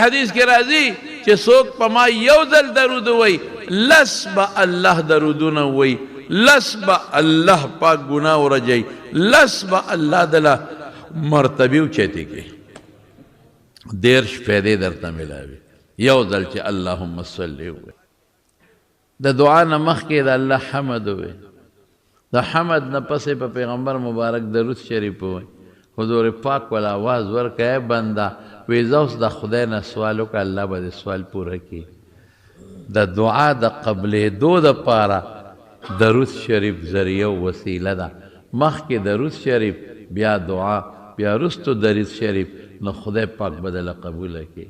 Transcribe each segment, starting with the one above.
حدیث کې راځي چې څوک په ما یو ځل درود وایي، لس به الله درودونه وایي، لس به الله پاک ګناه ورجوي، لس به الله دله مرتبې اوچتې کړي، 30 فایدې درته ملاوي یو ځل چې اللهم صلی ووایي. د دعا نه مخکې د الله حمد ووایي، د حمد نه پس په پیغمبر مبارک درود شریف ووایي. حضور پاک ولا आवाज ورکړ، ای بنده، وې ځه اوس د خدای نه سوال وکړه، الله به دې سوال پوره کړي. د دعا د قبلېدو دپاره درود شریف ذریعه او وسیله ده. مخکې درود شریف، بیا دعا، بیا وروسته درود شریف، نو خدای پاک به دله قبوله کړي.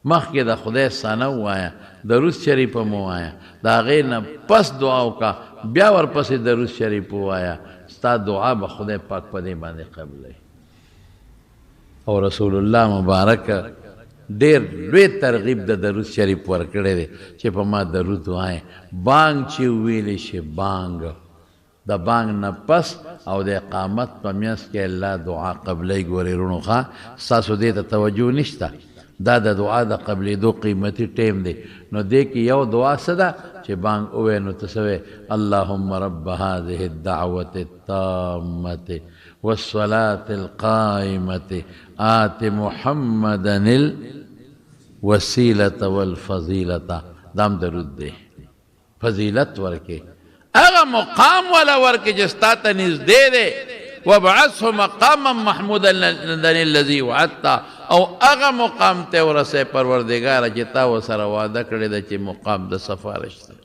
مخکې د خدای ثنا ووایه، درود شریف هم ووایه، د هغې نه پس دعا وکړه، بیا ورپسې درود شریف ووایه، ستا دعا به خدای پاک په دې باندې قبلوي. او رسول الله مبارک ډېر لوی ترغیب د درود شریف ورکړی دی چې په ما درود وایه. بانګ چې وویلی شي، بانګ د بانګ نه پس او د اقامت په منځ کې الله دعا قبلوي. ګورئ وروڼو، ښه ستاسو دې ته توجه نشته، دا د دعا د قبلېدو قیمتي ټایم دی. نو دې کې یو دعا څه ده چې بانګ ووایې نو ته څه وایې؟ اللهم رب هذه الدعوة التامة والصلاة القائمة آت محمدا الوسیلة والفضیلة. دا هم درود دی، فضیلت ورکې، هغه مقام ولا ورکې چې ستا ته نږدې دی. وابعثه مقاما محمودا الذي وعدته، او هغه مقام ته ورسې پروردګاره چې تا ورسره وعده کړې ده چې مقام د سفارش دی.